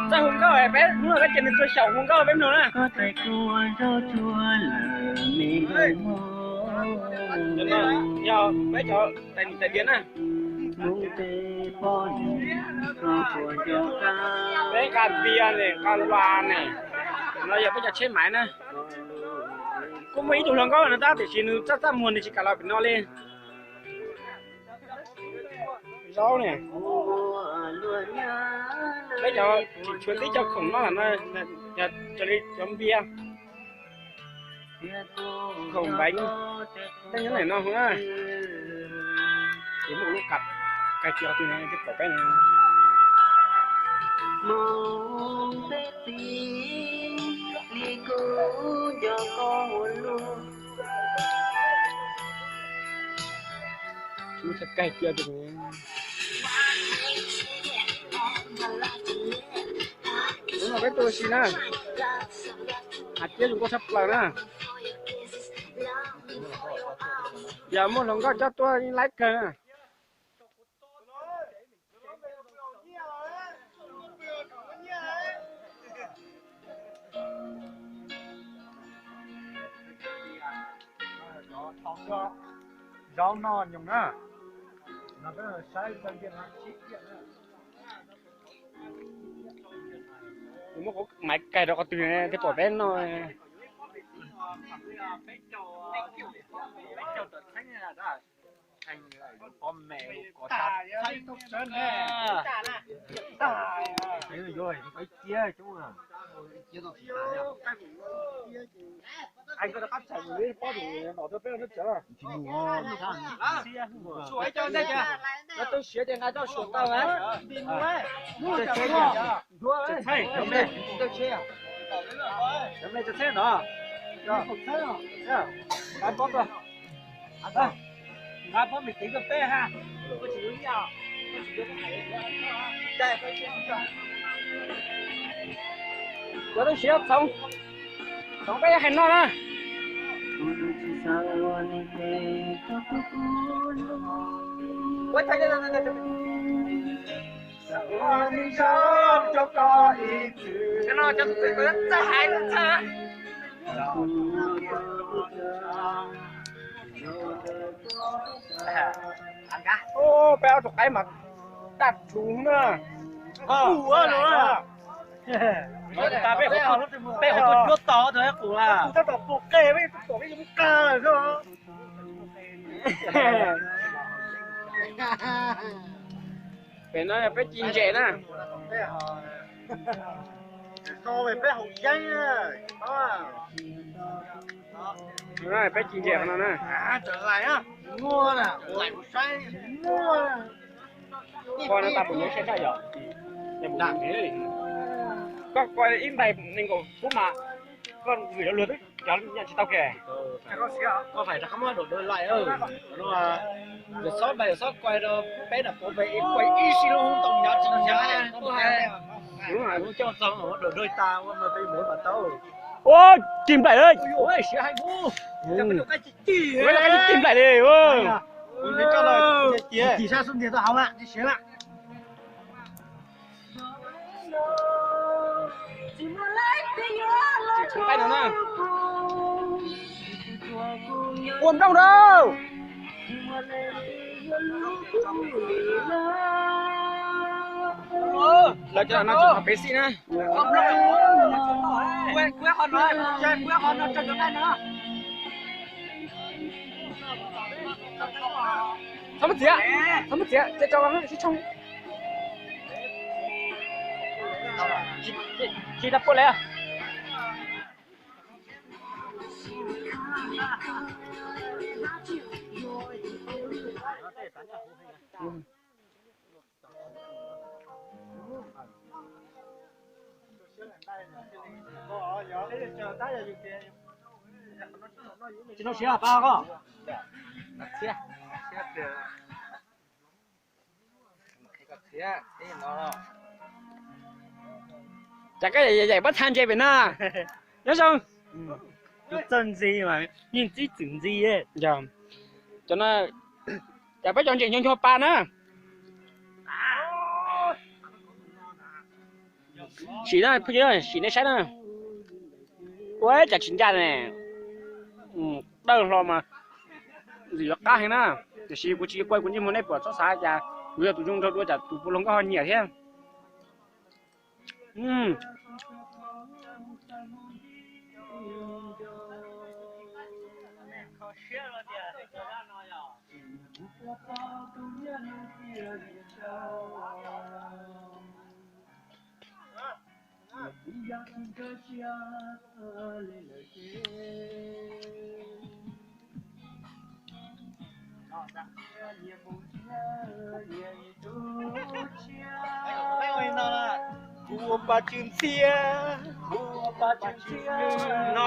Txawj hu nkauj peb mloog, peb ces nws tua xyaum hu nkauj peb mloog na. Yog peb cov tais niam tais txiv na. Peb nqa npias ne, nqa luas ne, no yog peb cov tsheb maiv na. Kuj muaj ib tug hluas nkauj no tab tiam sis nws txaj txaj muag nws tsis kam los pem no li. Zaub ne, peb cov tsis tshuav tib co khoom noj lawm no, yog raws li cov npias, khoom npeev, tej nyob ntawm no na. Ces muaj lub kab kais cia twg twb pom peb no. Lub kab kais cia twg. Hnub no peb tuaj ua si na, hais tias zoo nkauj tshaj plaws na. Yog muaj hluas nkauj coj tuaj yeej laib kawg na. Zaub noj nyoos na. Muab kuv maiv kais rau qhov twg thiaj pom peb noj. Cov tub siab txhoov, txhoov peb hais no na. Peb ob tug qaib mas daj rhuv na. Peb qhov tuaj cuab tau tus qus a. Tab tom tus qe peb tus tom peb yeej qag xwb. Pem no yog peb ci ntses na. Peb haus yeeb. Peb ci ntses qhov no na. Koj no tas pum nyob sab sab yom. Koj koj ib ntais nees nkaum xub mas koj vwm rau luag twb cov nyiam tsis tau kiag. Koj phải rov qab muab đổi đôi lại. Yog xob npais yog xob quay rau peb nram puv pes ib quay ib si lub ntoo nyob tsis nyob. Lub coj txog đổi đôi tas ua mas peb mus mas tau. Ua, cig nplaim lawm. Siab heev. Ua, cig nplaim li. Cig sab xub ntiag tuaj hauv lawm, siav lawm. Ua nplooj rau. Lawv cov no tsis qhov pes xij na. Txhob muab txiav, txhob muab txiav, cia tso sib tshoo. Tsis tau puaj li. Tsis noj siab pab koj. Cas koj yaim yaim pob txha ntses pem no? Nyob zoo. Txawj ntxi mas yeej txib txwm ntxi. Cov no, cas peb cov ntses nyuag nyuag pa na. Sim na phooj ywg, sim nej saib na. Ua cas tsis ncaj ne. Dawb hlo mas ntxim yuav qab heev na. Tiam sis kuv tsis quaj kuv ntsej muag, nej puas txhob xav cas kuv yog tus zoo nraug dua, cas tus puav leej nkauj ho nyiam thiab. Kuv ua pa tsw ntxhiab, kuv ua pa tsw ntxhiab no.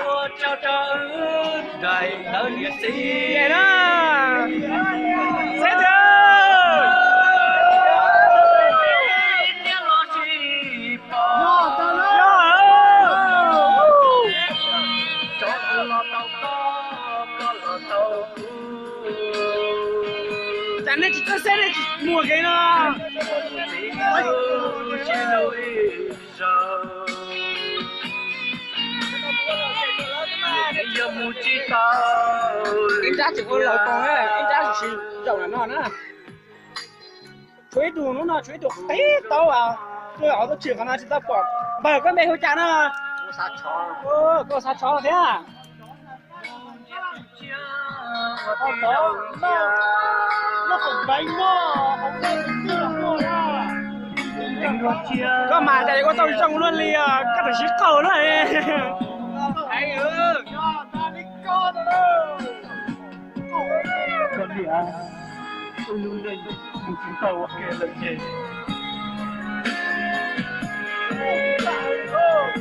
Ua tsaug rau wb daim tawv niam txiv na. Saib tiag. Cas nej tsis txawj saib nej tsis muag kev no. Ib nrab tsis ua laus koos na, ib nrab tsis zaum ntawm no na. Tshuav ib tug hnub no tshuav ib tug qib taub, tuaj hauv teb chaws qhov no tsis tau pom. Npawg, koj npe hu cas no? Koj xav tshov thiab. Koj mas cas ua tau zoo luaj li os, koj tam sim qaug luaj li.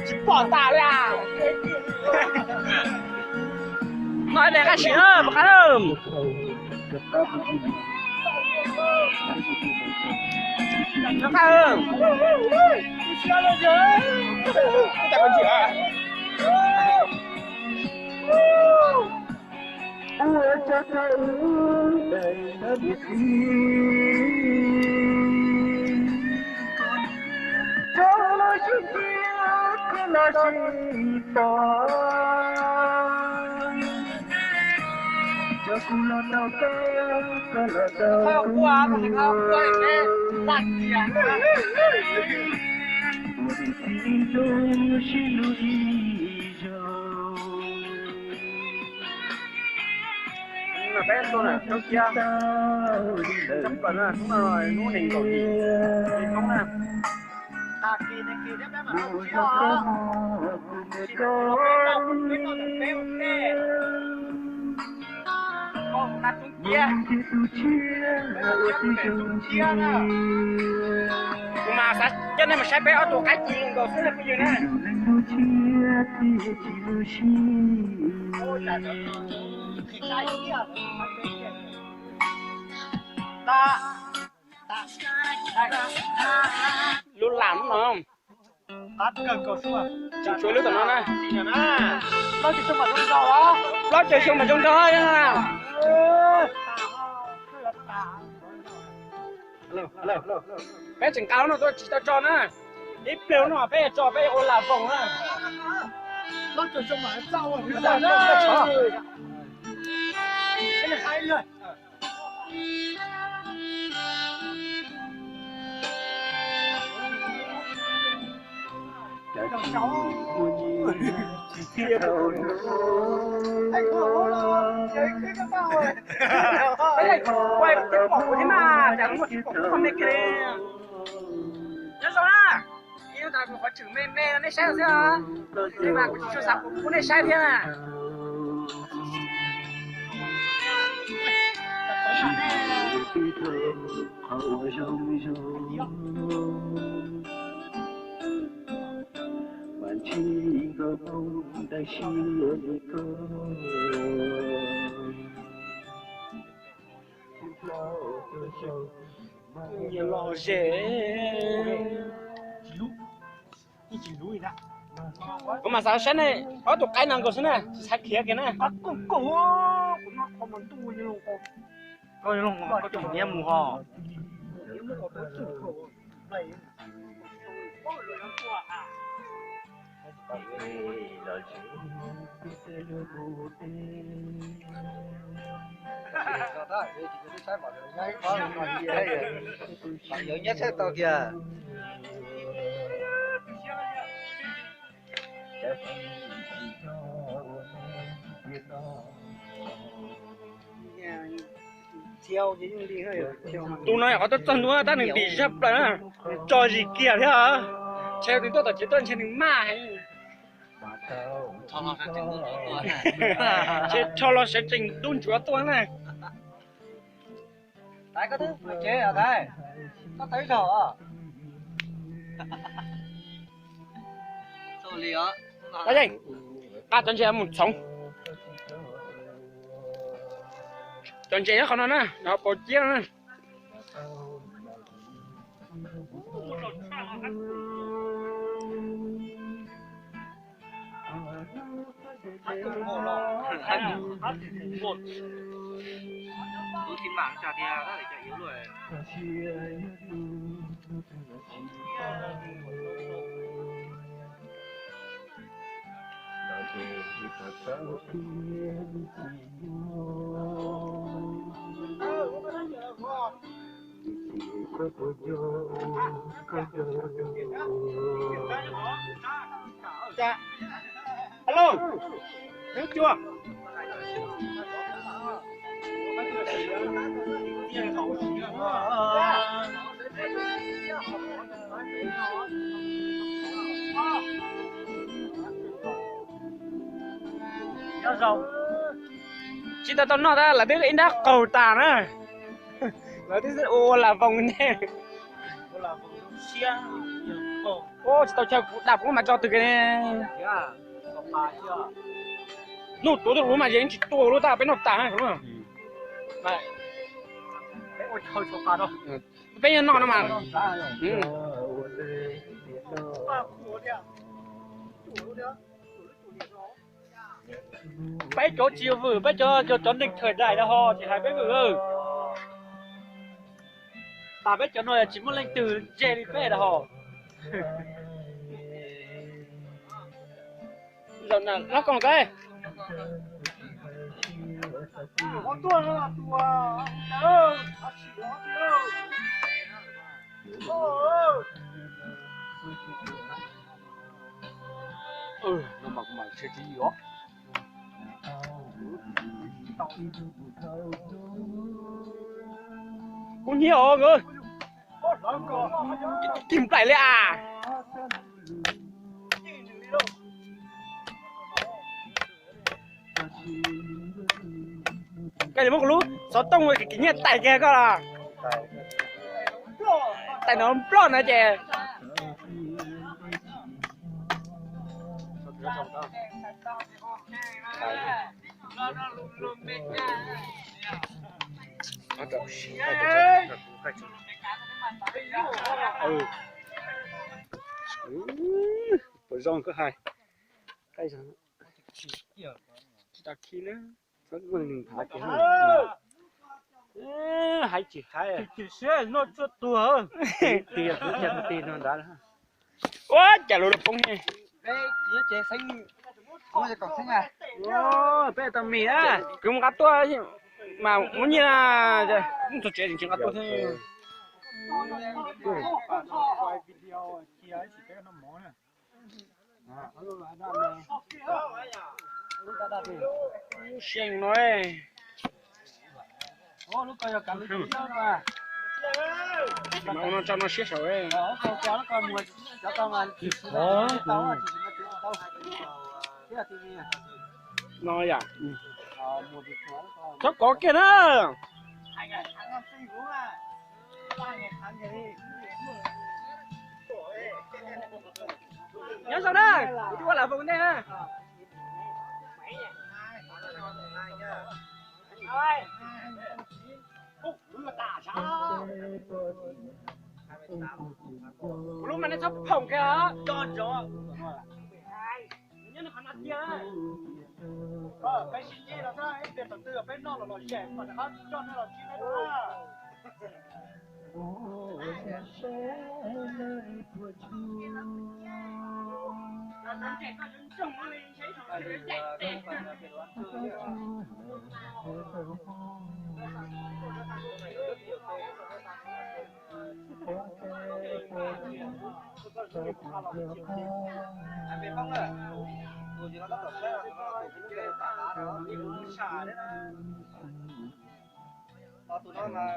Tsis pom tas li. Noj ib daim qab sim na, pom qab na. Peb tuaj na, roob ciab, tshaj plaws na, hnub no hnub nees nkaum yim, yim Hmoob na. Kuv mas xav coj nej mus saib peb ob tug qaib ci zoo nkaus xwb na phooj ywg na. Lub lam no. Tseem tshuav lub tom no na. Plaub caug xyoo mas zoo nraug. Peb tseem nqa lub no tuaj tsis tau tso na. Ib pliag no peb yuav tso peb ua lam voos na. Nyob zoo na, ib ntawd kuv qhov tseem me me no nej saib xwb os, es mas kuv tsis tshua xav pub nej saib thiab na. Nyias los ze. Kuv mam xav saib nej ob tug qaib no nkaus xwb na, tsis xav khiav kiag na. Yawg nyob tshaj tau tiag. Tus no yog qhov tuaj txog ntua tab nws ntim zaj plaws na, nws tso zis kiag thiab. Ntshe nws tuaj tom tsev tuaj ntshe nws maj heev. Ntshe rho los sawv tsees dub ntsuav tuaj na. Yeej, nqa cov ntses mus txhoov. Cov ntses nyob qhov no na, nov paus ciab no na. Alo, Hmoob Cua. Nyob zoo. Tsis tau tau noj tab lawv twb ib nrab qaug tas na. Lawv twb ua lam voos ntej. Tsis tau chaw kuv dam kuv mas tso twg ne. Hnub tuav tuaj kuv mas yeej tsis tua lub tab peb noj tas. Peb nyob noj no mas. Peb cov tsis vwm, peb cov, cov, cov neeg thawm daim no ho tsis hais peb vwm. Tas peb cov no yog tsis muaj leej twg ntse li peb lawm ho. Zaum na lab koom koj. Kuv nyiam os nkawd. Kis nplaim li as. Koj muab kuv lub xov tooj ua kim nyiaj tais kiag koj los. Tais no nploj no ces. Puas zoo koj hais. Tsis tas khi na. Hais tsis hais. Tig no ntawd. Ua cas lub lub poob he. Peb tau mis na. Kuv mus nqa tuaj mas muab nyiaj na. Txog tsev tsis nqa tuaj thiab. Siab no. Mas ua no tso no siab saud. No yom. Txhob kov kiag na. Nyob zoo na, kuv twb ua lam voos ntej na. Kuv lub mas nej txhob phoom kiag os. Peb sib ntsib no na, ib pliag thaum twg peb noj los los zem kom rov qab coj nej los ntsib peb na. Tus no mas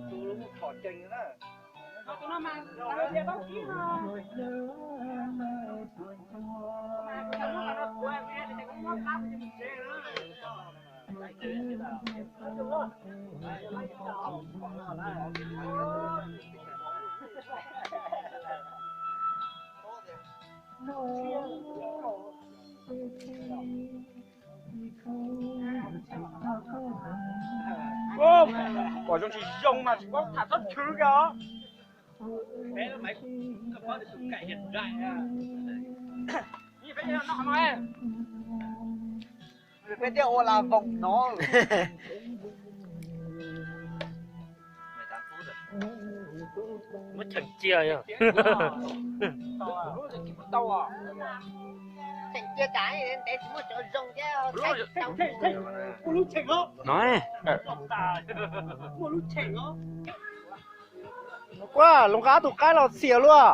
tus lub thom cees na. Tus no mas Pom zoo tsis zoo mas tsis paub tham txhob chwv kiag os. Peb thiaj ua la voos no. Muab cheem cia yog. Cheem cia tsam ntev tsis muaj cov zoo thiab. No, kuaj, Looj Qab tus qaib los xiam luaj.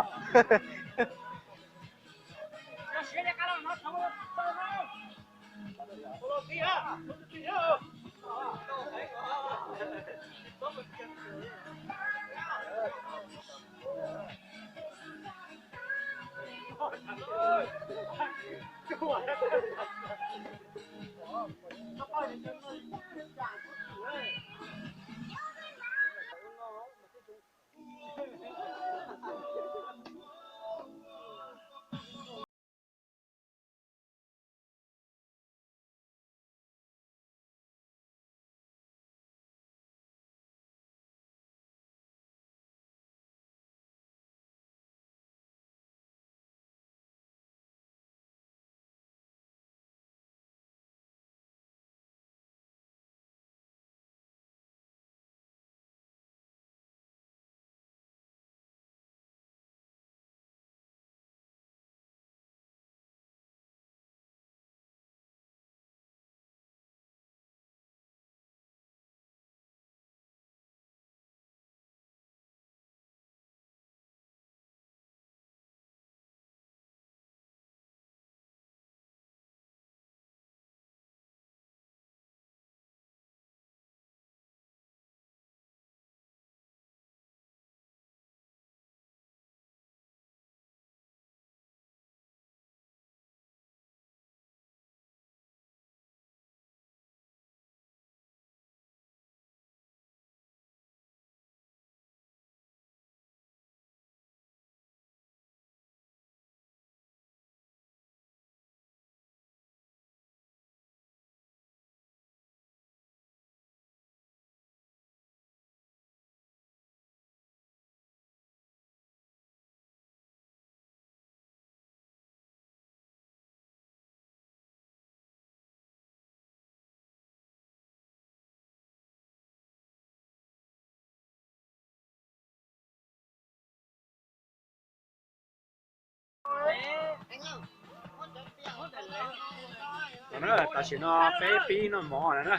Tam sim no peb pib noj mov na.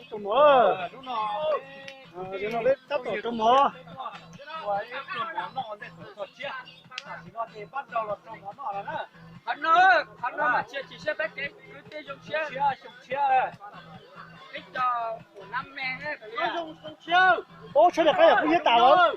Rau mov, no peb tab tom rau mov. Qhov no, qhov no mas tsis tsis siab peb kev kwv tij zoo siab. Peb cov ua nab me, ub, sawv daws qab yam kuj nyob tas lawm.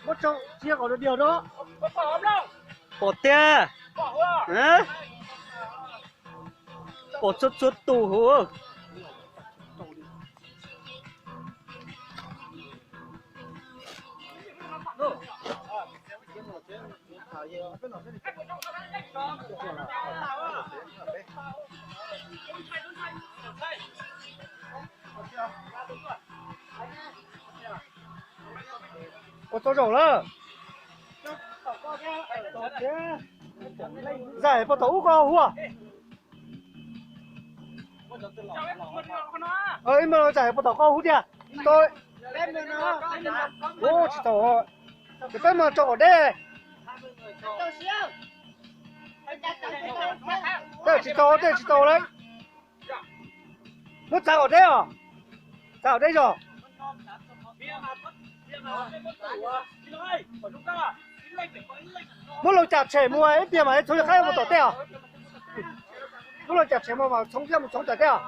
Muab tso cia kom dawb dawb da. Pom tiag. Pom txhua txhua tus hauv. Ua tau zaum lawm. Zais puag tom ub koj hu. Ib me zais puag tom koj hu tiag. Ub, tsis tau. Ces peb mus tso qaum deb. Tej tsis tau, tej tsis tau lawm. Muab txav qaum deb os. Txav qaum deb zog. Muab loo cam tshem mus ib pliag mas txhoov qaib mus tom tej os. Muab loo cam tshem mus mas txhoov pliag mus txhoov tom tej os.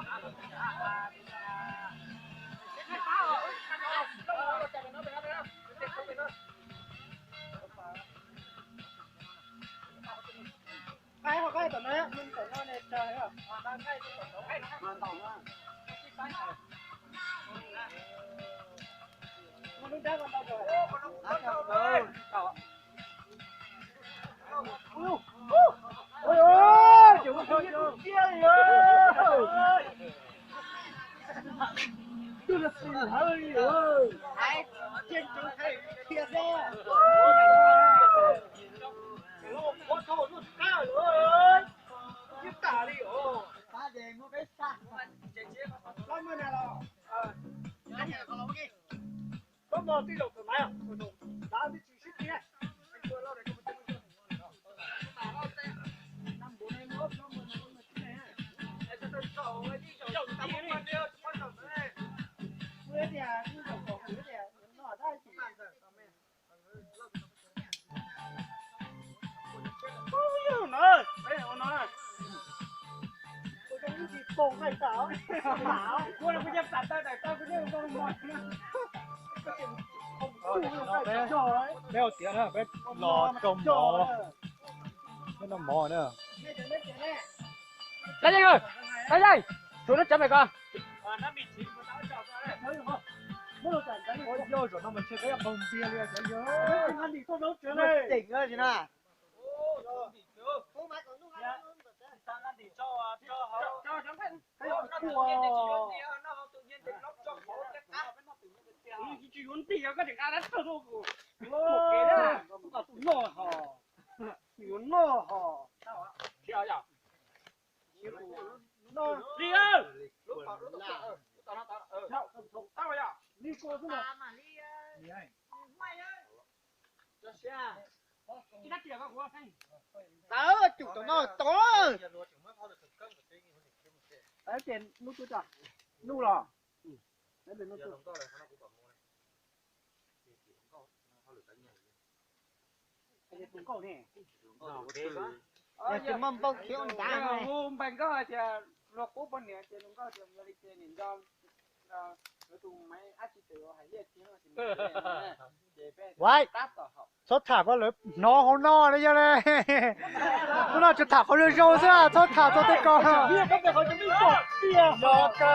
Peb ua tiav na, peb los rau mov, peb noj mov na. Dab Yeej, Dab Yeej, tshuav nab cov me ko. Ua yog zaum no mas ntshe peb yuav qaug npias li cov yawg. Ceem na. Tsis yuav nti, koj tseem nqa dab tawg tuaj kuv. Noj ho, yuav noj ho. Li, li xwb. Tawm, cug tom no tod. Ces nub twg tso, nub los. Tus nkauj ne, tus muaj npauj khiav ua nrad no. Hu npais nkauj hais tias luag qub poj niam ces luag nkauj tias yog li ces niam nco tus maiv ab tsi twm hais liaj thiab no ces ces peb tab tom haum. Txhob tham kom lawv hnov hauv no na yog ne. Hnub no tsuas tham qhov zoo zoo xwb, txhob tham txog tej ko. Yog ka.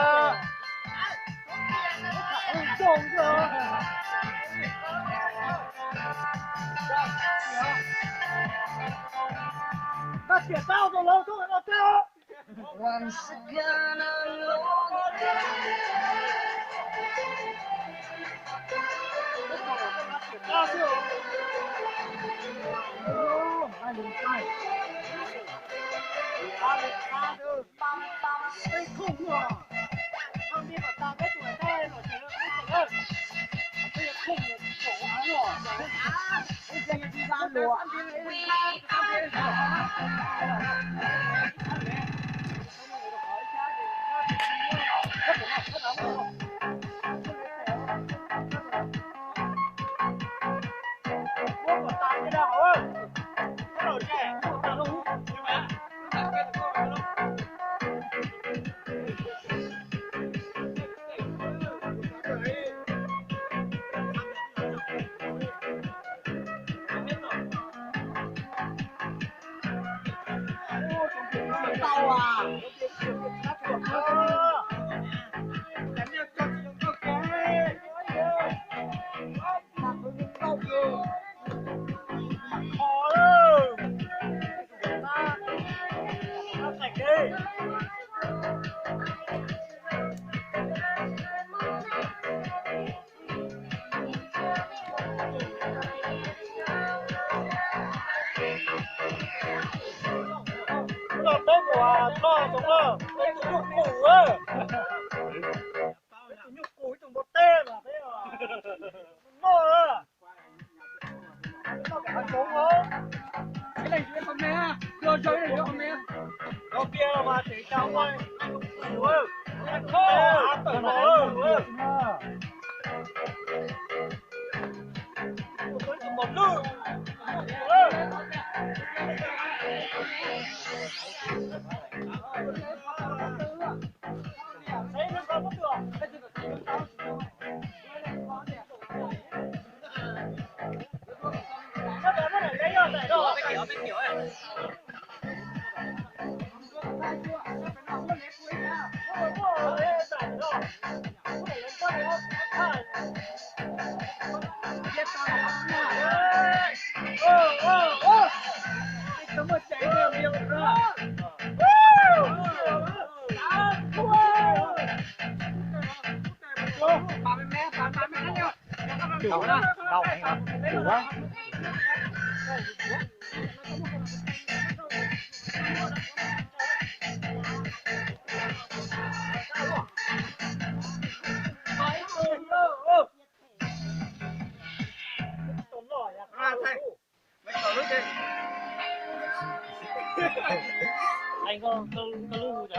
Koj tiam tab tus laus tub no teb. Peb mus txog tod lawm, peb tus nyuj qus, peb tus nyuj qus ib tug npua teb mas peb noj na. Ib leeg yuav ib qho me, yog yog ib leeg yuav qho me. Qhov tiag mas tseem cas ua, tawm los.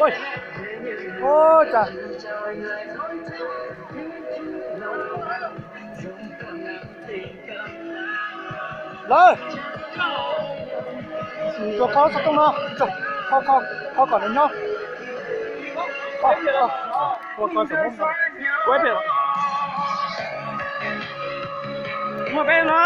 Ui, ui, cas. Lawv, tsuas kho xov tooj no, kho, kho kom nws nyob. Kho, kho, kho, kho xov tooj no. Ua peb no.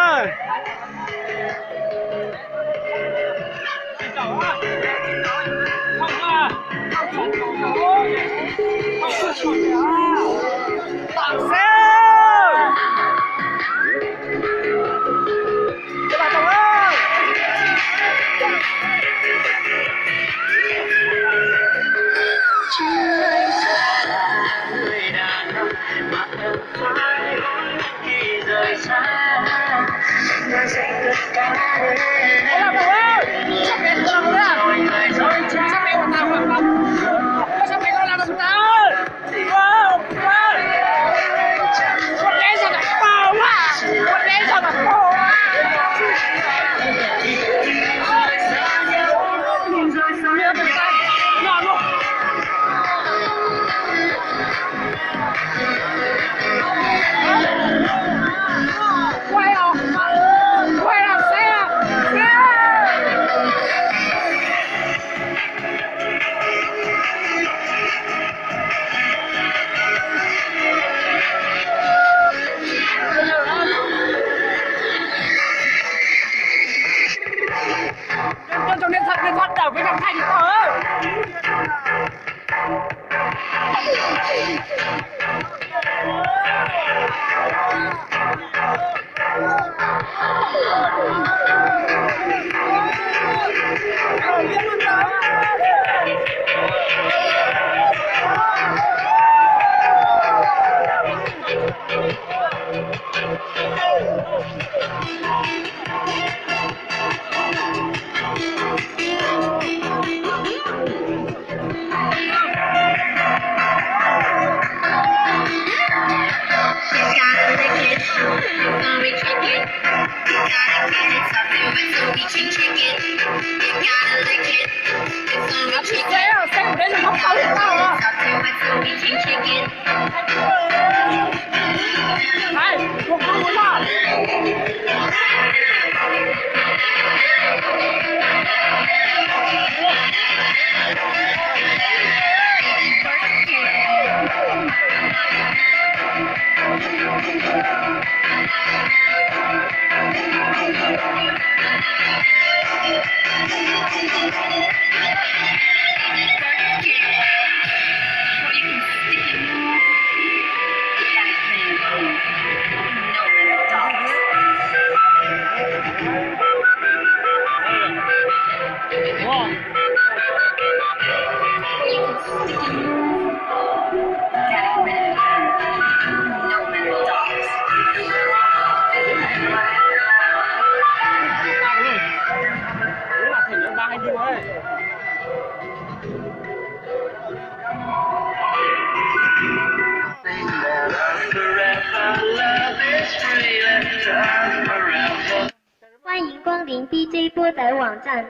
欢迎光临 D J 波仔网站。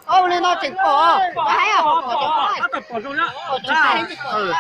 Ua li no tseem pom, pom heev, pom tsis heev.